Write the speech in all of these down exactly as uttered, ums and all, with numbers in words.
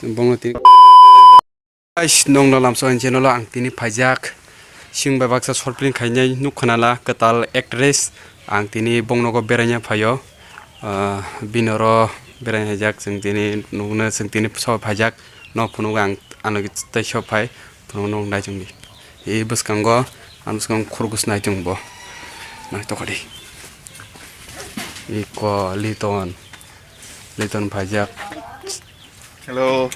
Bongno tini. Guys, nongno lamso ang channel o ang tini phaijak. Sing bai baksa short film khainai nuk khanala kwtal actress. Ang tini bongnogo beraina phaio. Ah, bini oro beraina haijak chwng tini nukno chwng tini so phaijak. No phunuk ang ano tei so phai phunuk nuk nai chwngdi. E bwskango ang bwskango khurgus nai chwng bo. Nai tokadi. Iko Liton. Liton phaijak. Hello.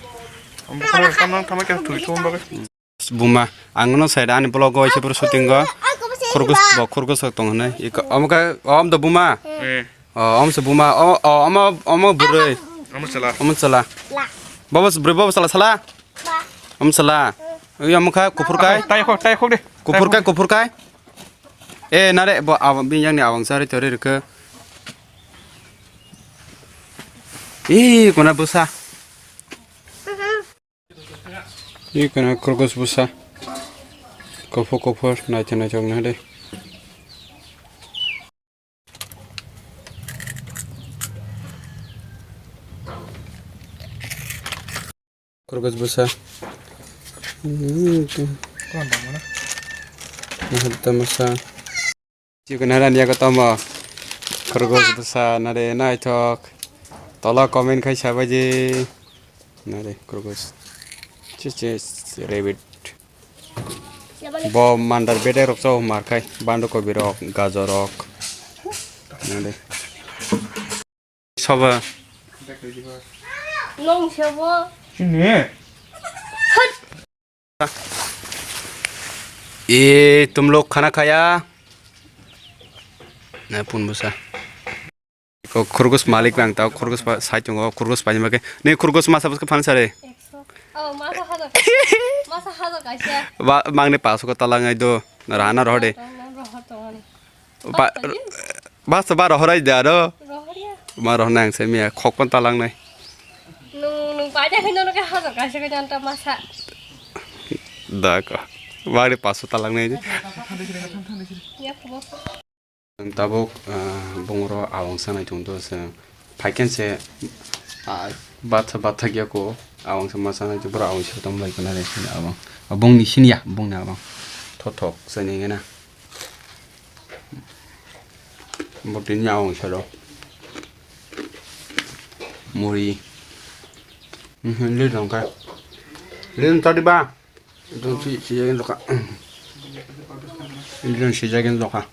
Omo khorang tamang tama khe thwi thum bagwi. Buma, ang no side ani vlog o waisa pura shooting o. Khurgus bo, khurgus o tong hwnwi. Iko, omo khe, om do buma. Eh. O, om se buma. O, o, omo, omo bwrwi. Omo sala. Omo sala. Baba se bwrwi, baba sala, sala. Omo sala. Ui, omo kha kuphur kai. Tai khok, tai khok de. Kuphur kai, kuphur kai. Eh, nare, bo, aw-, bini yang ni awang sari tori rikhe. Ih, kuna bwsa. Ih, kuna khurgus bwsa. Kuphur, kuphur, naithok, naithok na de. Khurgus bwsa. Hmm, tu. Nahan tamasa. Chikon haran yago tamo. Khurgus bwsa nare naithok. Tola comment khai sabaji. Nare khurgus. Chi chi rabbit. Bo mandar bedek rok chao mar khai. Bandu kobi rok, gajor rok. Nare. Soba. Nong sobo. Sini. E, tum log khana khaya. Na pun busa. Ko khurgus malik bang tao khurgus pa sai tongo khurgus pa ni bagwi. Ni khurgus masa bus phan sare. Oh, masa hajar. Masa hajar kaisa. Ba, mangni paso ko talangai do. Rana rohde. Tong, tong, rohor tong ani. Ba, Basta ba rohorai de aro. Rohorya. Ma rohornai ang se miya khok pon talangnai. Nung, nung paida khe nono khe hajar kaisa khe janta masa. Da ko. Bari paso talangnai. Ya, kubo. Tabuk, ah, bongoro awang sanai tongdo se. Phaikhen se, ah, batha, batha giya ko. Awang se masa nai boro awang se tong lai kana re sini awang. Bongni sini ya, bongni awang. Thothok se ni gana. Botini awang sero. Muri. Mhm, le dong ka. Le dong tadi ba. Dong si, si jagen doka. Le dong si jagen doka.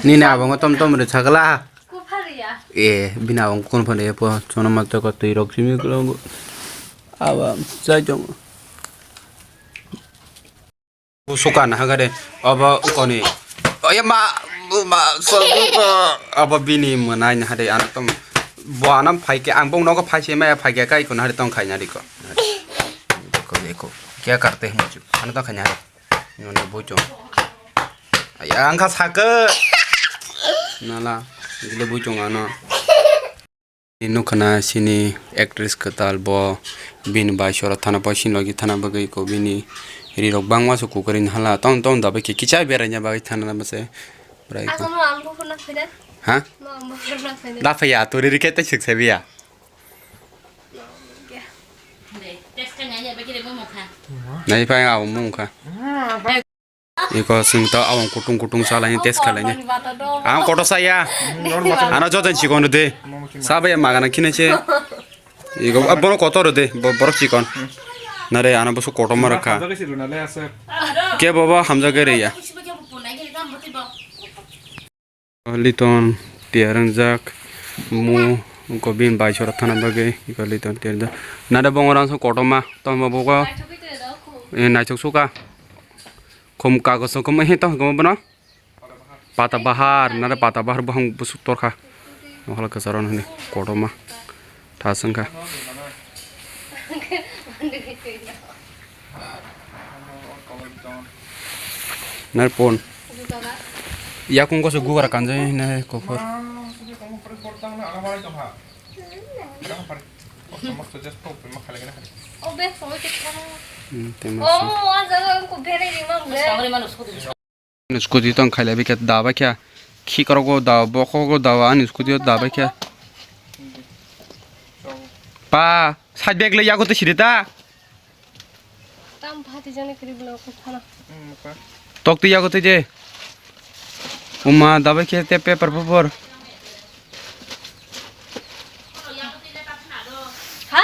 Nini abang tom tom re chagla. Kuphariya. Eh, bini abang kun phane po. Chona mata ko tui rok simi ko. Aba, sai jong. Sukan hagade, abo ukoni. Oya ma, ma, so, abo bini mwnai na hade, ano tom, bo anam phaike, ang bong nogo phaise maya phaike kai kun hade tong khaina diko. Diko, diko. Kya karte hain chu? Ano tong khaina hade. Nuna buchung. Aya, ang kha sake. Nala, gile buchung ano. Nukha na sini actress kwtal bo bini bai sora thana poi sini logi thana bagwi ko bini ri rok bangma se kukwrwi hala tong tong da bai khe kicha berai nya bagwi thana na se bwrai ko. Aswk no ang buphur na khaida? Ha? No ang buphur na khaida. Da phaya to ri ri khe tai sik se biya. Nai phai ang mung kha. Iko sing to awang kutung kutung salai ni test khalai ni. Ang kotor saya. Ano joto chikon de. Sabai magana khine che. Iko abono kotor de. Borok chikon. Nare ano bosu kotor mara kha. Ke baba hamja gere ya. Liton tiyar wngjak mu gobi bai sora thana bagwi iko liton tiyar wngjak. Nare bongorang so kotorma tongma bogo. Naithok suka. Khum kagos khum he tong khum bono. Pata bahar, nare pata bahar bohang busuk torkha. Ohala kwcharo hwnwi kotorma. Thas wngkha. Nare pon. Yakung koso gugar kanjai nare kophor. Hmm, tema. Oh, ah, jaga ko bere ni mam. Scooty tong khailai bikhe da baikha. Khikrok o da, bokhok o da, ani scooty o da baikha. Ah, side bag le yago to siri ta. Tam phati jani kiri bolo ko phana. Tok to yago to je. Uma dabai khe te paper pupor. Ha?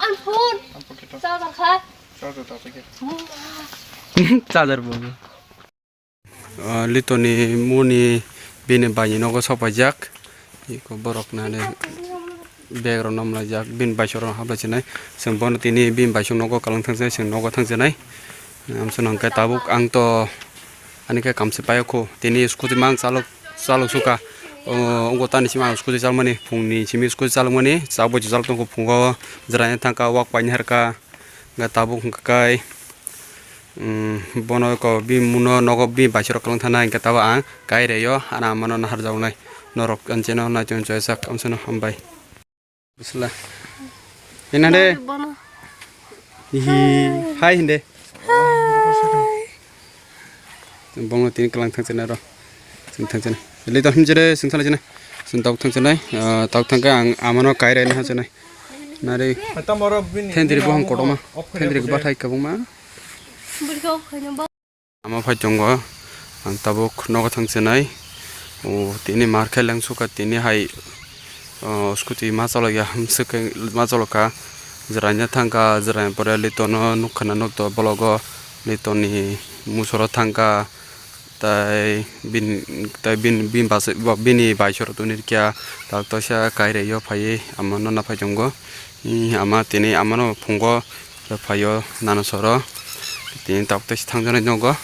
An phone. Charger kha. Charger bo. Ah, Litoni muni bini baini nogo sopaijak. Iko borok nani bag rok nomlaijak, bini baisok rok hablai chinai. Chwng bono tini bini baisok nogo kwlwng thangsinai, chwng nogo thangsinai. Amsano hwnkhe tabuk ang to ani khe kamse paiyakho. Tini scooty mang chalok, chalok suka. O, wngkha tani simi ang scooty chalmani, phungni simi scooty chalokmani, chakbo chajak tongkho phungo, jwraini thangkha, wak paini harkha. Hwnkhe tabuk hwnkhe kai, um, bono ko bini muno nogo bini baisok rok kwlwng thangna hwnkhe tabuk ang kai reo, ano amano naharjaknai norok ancheno naichomwi chajak amsano hambai. Bismillah. Ina de. Bono. Hihi. Hai hinde. Bongno tini kwlwng thangsinai ro. Chwng thangsinai. Lei to himjere chwng thalai sinai. Chwng tabuk thangsinai. Ah, tabuk thangkhe ang amano kai raina hachonai. Nari. Tendri bohong kotorma. Tendri bathai kwbangma. Ama phai tongo. Ang tabuk nogo thangsinai. O tini mar khe lengsuka tini hai, o, scooty ma cholokya, hamswk khe ma cholokha. Jwraino thangkha, jwraini pore Litono nukha na nukto bologo, Litoni musoro thangkha. Tai bin, tai bin, bin bas-, bini baisoro toni rikya, tak toisa kaireo phaiwi amano naphai tongo. Ih, ama tini amano phungo phaio nana soro. Tini tak toisa thangjaknai nogo.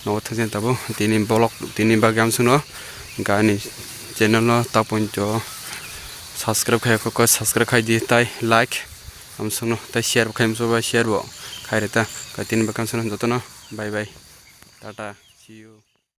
Nogo thangjaknai tabuk. Tini vlog, tini bagwi amsano. Hwnkhe ani channel no tapointo subscribe khai kok subscribe khai di tai like. Amsano tai share bo khai amso bai share bo khai reta. Tini bagwi amsano jotono. Bye bye. Tata. See you.